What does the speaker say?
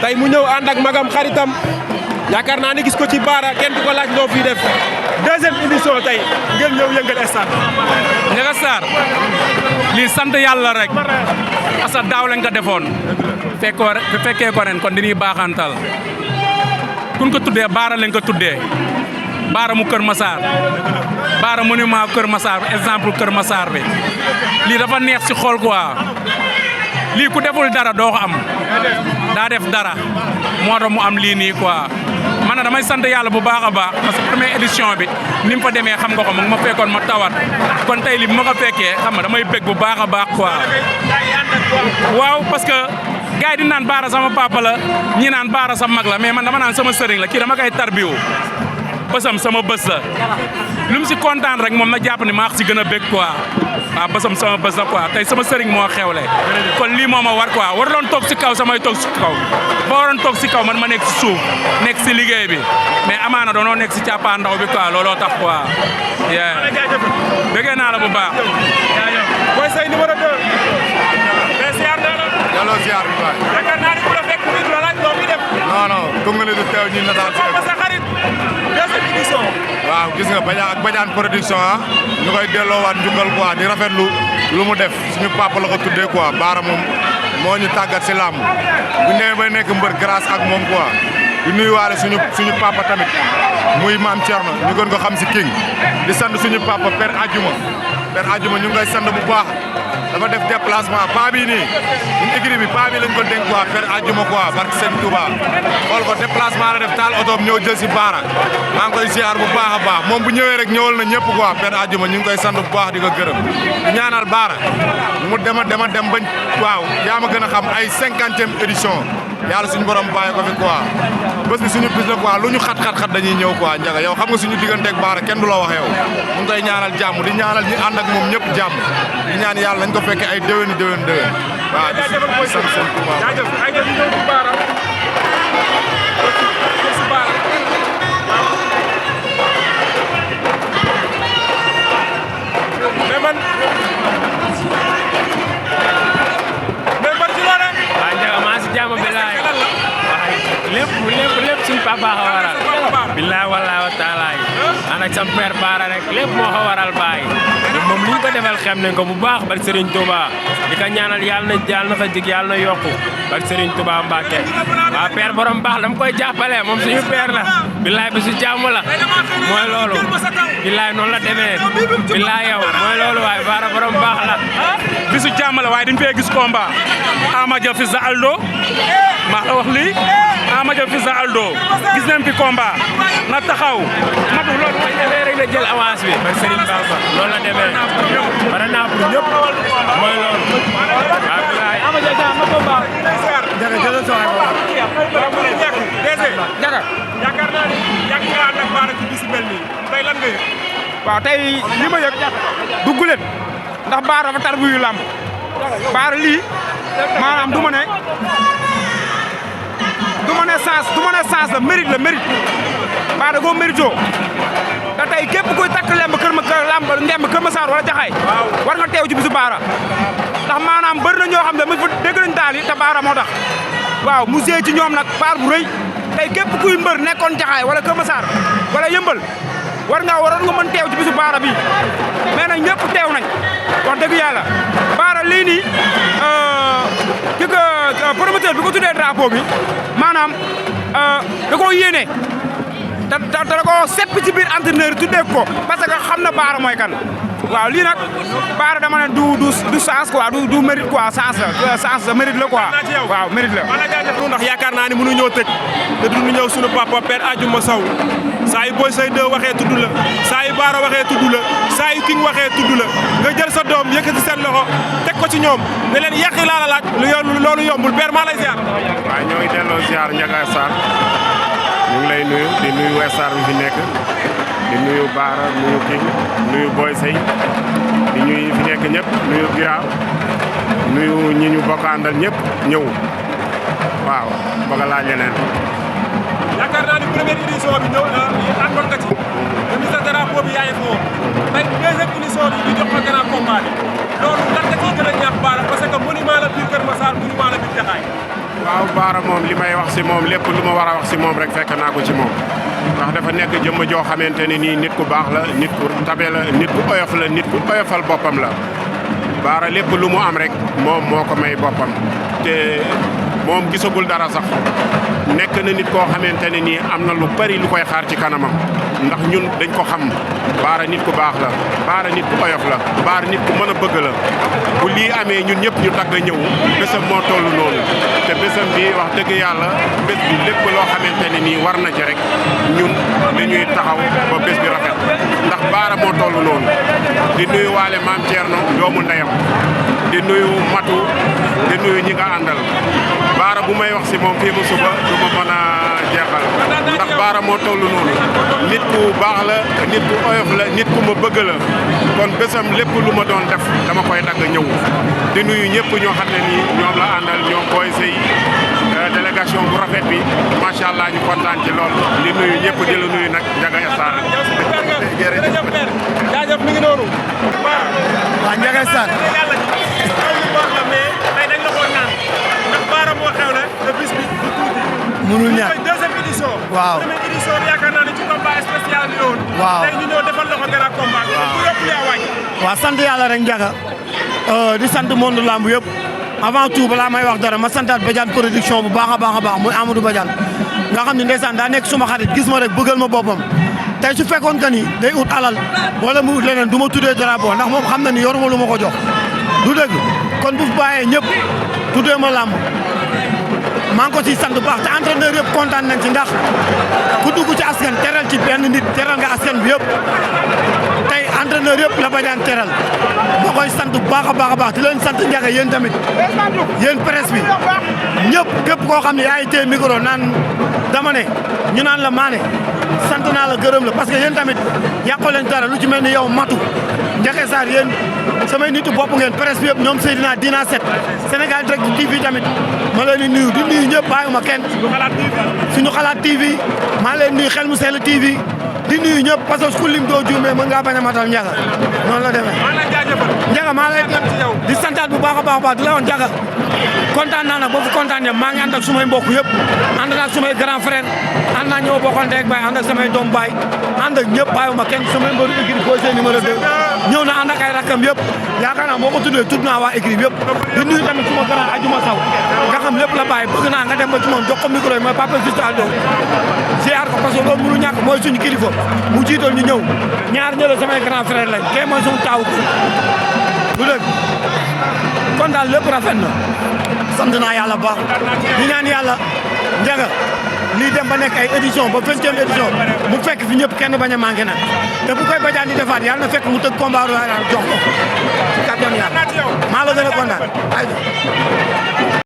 tey mu ñëw ànd ak magam xaritam yaakaar naa ni gis ko ci Bara kenn du ko laaj loo fi def deuxième édition tey ngeen ñëw yëngal stade. Ndiaga Sarr lii sant yàlla rek asa daaw lañ ko defoon fekkee ko ren kon dañuy baaxantal kun ko tuddee Bara lañ ko tuddee Bara mu Kër Massar Bara monument Kër Massar exemple Kër Massar bi lii dafa neex ci xol quoi lii ku deful dara doo ko am daa def dara moo tax mu am lii nii quoi man na damay sant yàlla bu baax a baax parce que première édition bi ni mu fa demee xam nga ko mu ngi ma fekkoon ma tawat kon tey li bi ma ko fekkee xam nga damay bég bu baax a baax quoi waaw parce que gars yi di naan Bara sama papa la ñi naan Bara sama mag la mais man dama naan sama sëriñ la kii dama koy tarbiwu bësam sama bës la lu mu si kontaan rek moom na jàpp ne maa si gën a bég quoi waaw bësam sama bës la quoi tey sama sëriñ moo xewle kon lii moo ma war quoi war doon toog si kaw samay toog si kaw ba waroon toog si kaw man ma nekk si suuf nekk si liggéey bi mais amaana doonoo nekk si càppaandaw bi quoi looloo tax quoi bëggee naa la bu baax Boy Seye numéro 2 mais ziar naa la yàlla ziar bi waay yaakaar naa ni ku la fekk fii du la laaj loo fi def non comme nga ne du teew ñi nataal si sa xarit deuxième édition waaw gis nga Badiane production ñu koy delloowaat njukkal quoi di rafetlu lu mu def suñu papa la ko tuddee quoi Bara moom moo ñu tàggat si làmb bu ñëwee bay nekk mbër grâce ak moom quoi di nuyuwaale suñu papa tamit muy maam Thierno ñu gën ko xam si King di sant suñu papa Père Adjuma ñu ngi koy sant bu baax dafa def déplacement paa bii nii ñun écurie bi paa bii lañ ko dénk quoi Père Adjuma quoi barke Sëñ Touba xool ko déplacement la def taal otoom ñëw jël si Bara maa ngi koy ziar bu baax a baax moom bu ñëwee rek ñëwal na ñëpp quoi Père Adjuma ñu ngi koy sant bu baax di ko gërëm di ñaanal Bara mu dem bañ waaw yaa ma gën a xam ay 50e édition yàlla suñu borom bàyyi ko fi quoi bés bi suñu bis la quoi lu ñu xat dañuy ñëw quoi Ndiaga yow xam nga suñu digganteeg Bara kenn du la wax yow mu ngi koy ñaanal jàmm di ñaanal ñi ànd ak moom ñëpp jàmm di ñaan yàlla nañ ko fekke ay déwéni déwén waaw di sant seen Touba jaajëf ay ñu ñëw ci Bara mais man ci loone waaw Ndiaga maa si jàmm bilaay lépp suñu papa ko waral bilaay wallaay wa taalaay ànd ak sama père Bara rek lépp moo ko waral baay moom li ñu ko defal xem nañ ko bu baax barke Serigne Touba di ko ñaanal yàlla na fa jig yàlla na yokku barke Serigne Touba Mbacke waaw père borom baax dama koy jàppale moom suñu père la bilaay bi su jàmm la mooy loolu bilaay noonu la demee bilaay yow mooy loolu waaye Bara borom baax la bisu jàmm la waaye dañu fee gis combat Ama Dia fils de Aldo maa la wax lii Ama Dia fils de Aldo gis nañ fi combat na taxaw matu loolu mooy defee rek la jël avance bi barke Serigne Bamba loolu la demee pare naa pour ñëpp mooy loolu waaw bilaay Ama Dia ma combat Ndiaga jëlal sa waay Ndiaga yaakaar naa ni yàgg nga ànd ak Bara ci bis mel nii tey lan nga yëg waaw tey li ma yëg dugg leen ndax Bara dafa tar buyu làmb Bara lii maanaam du ma ne sens la mérite Bara da koo mérito te tey képp kuy takk lemb ngemb Kër Massar wala Jaxaay war nga teew ci bisu Bara ndax maanaam bëri na ñoo xam ne mu fa dégg nañ taal yi te Bara moo tax waaw mu see ci ñoom nag paar bu rëy tey képp kuy mbër nekkoon Jaxaay wala Kër Massar wala Yëmbal waroon nga mën teew ci bisu Bara bi mais nag ñëpp teew nañ wax dëgg yàlla Bara lii nii ki ko promoteur bi ko tuddee drapeau bi maanaam da koo yéene da ko seppi ci biir entraîneur tuddee ko parce que xam na Bara mooy kan waaw lii nag Bara dama ne du sens quoi du mérite quoi sens la mérite la quoi waaw mérite la. ndax yaakaar naa ni mënu ñëw tëj te duñu ñëw suñu papa Père Adjuma Sow saa yu Boy Seye 2 waxee tudd la saa yu Bara waxee tudd la saa yu King waxee tudd la nga jël sa doom yëkkati seen loxo teg ko ci ñoom ne leen yàqi laa la laaj loolu yombul Père maa lay ziar. waaw ñoo ngi delloo ziar Ndiaga Sarr ñu ngi lay nuyu di nuyu Westar bi fi nekk di nuyu Bara nuyu King nuyu Boy Seye di ñuy fi nekk ñëpp nuyu Bira nuyu ñi ñu bokk àndal ñëpp ñëw waaw bëgg a laaj leneen première édition bi ñëw àndoon nga ci remise de drapeau bi yaa ngi foofu tey deuxième édition bi ñu jox ko grand combat bi loolu lan nga ciy gën a ñaax Bara parce que monument la biir Kër Massar monument la biir Jaxaay. waaw Bara moom li may wax si moom lépp lu ma war a wax si moom rek fekk naa ko ci moom ndax dafa nekk jëmm joo xamante ne nii nit ku baax la nit ku tabe la nit ku oyof la nit ku oyofal boppam la Bara lépp lu mu am rek moom moo ko may boppam te moom gisagul dara sax nekk na nit koo xamante ne nii am na lu bari lu koy xaar ci kanamam ndax ñun dañ ko xam Bara nit ku baax la Bara nit ku oyof la Bara nit ku mën a bëgg la bu lii amee ñun ñëpp ñu tagg ñëw bésam moo toll noonu te bésam bi wax dëgg yàlla bés bi lépp loo xamante ne nii war na ci rek ñun dañuy taxaw ba bés bi rafet ndax Bara moo toll noonu di nuyu waale maam Thierno doomu ndeyam di nuyu Matu di nuyu ñi nga àndal Bara bu may wax si moom fii ba suba du ma mën a jeexal ndax Bara moo toll noonu nit ku baax la nit ku oyof la nit ku ma bëgg la kon bésam lépp lu ma doon def dama koy dagg ñëw di nuyu ñëpp ñoo xam ne nii ñoom la àndal ñoom booy sëy délégation bu rafet bi macha allah ñu kontaan ci lool di nuyu ñëpp di la nuyu nag Ndiaga Sarr. jërëjëf père jaajëf mi ngi noonu. waaw Ndiaga Sarr. yàlla ji lu baax la mais tey dañ la ko naan ndax Bara moo xew la te bis bi du tuuti. mënul ñàkk deuxième édition. waaw première édition yaakaar naa ne ci combat spécial bi woon. waaw tey ñu ñëw defal la ko grand combat. waaw bu yokk yaa wàññi. waaw sant yàlla rek Ndiaga di sant monde lamb yëpp avant tout balaa may wax dara ma santaat Badiane production bu baax a baax muy Amadou Badiane nga xam ne ndeysaan daa nekk suma xarit gis ma rek bëggal ma boppam tey su fekkoon que ni day ut alal wala mu ut leneen du ma tuddee drapeau ndax moom xam na ni yoruma lu ma ko jox du dëgg kon bu bàyyee ñëpp tuddee ma lamb maa ngi ko ciy sant bu baax te entraîneur yëpp kontaan nañ ci ndax ku dugg ci askan teral ci benn nit teral nga askan bi yëpp tey entraîneur yëpp la Badiane teral ma koy sant bu baax a baax di leen sant Ndiaga yéen tamit yéen presse bi ñëpp képp koo xam ne yaa ngi téye micro naan dama ne ñu naan la maane sant naa la gërëm la parce que yéen tamit yàqoo leen dara lu ci mel ni yow Matu Ndiaga Sarr yéen samay nitu bopp ngeen presse bi yëpp ñoom Seydina Dina Set Sénégal Direct TV tamit ma leen di nuyu ñëpp bàyyiwuma kenn suñu xalaat TV maa leen nuyu xel mu sell TV di nuyu ñëpp parce que ku lim doo juumee mën ngaa bañ a matal Ndiaga noonu la demee Ndiaga maa lay di santaat bu baax a baax di la woon Ndiaga kontaan naa nag boo fu kontaan ne maa ngi ànd ak sumay mbokk yëpp ànd naa ak sumay grand frère ànd naa ñëw bokkoon rek baay ànd ak samay doom baay ànd ak ñëpp bàyyiwuma kenn samay mbëru équipe Boy Seye numéro 2 ñëw na ànd ak ay rakkam yëpp yaakaar naa boo ko tuddee tudd naa waa équipe yëpp di nuyu tamit suma grand Adjuma Saw nga xam lépp la bàyyi bëgg naa nga dem ba ci moom jox ko micro yi mooy Papa Juste Aldo ziar ko parce que loolu mënu ñàkk mooy suñu kilifa mu jiital ñu ñëw ñaar ñële samay grand frère lañ kee mooy suñu taaw du dëgg kon daal lépp rafet na sant naa yàlla baax di ñaan yàlla Ndiaga lii dem ba nekk ay édition ba 20e édition mu fekk fi ñëpp kenn bañ a manqué nag te bu koy Badiane di defaat yàlla na fekk mu tëgg combat royal jox ko ci kàttan yàlla maa la gën a kontaan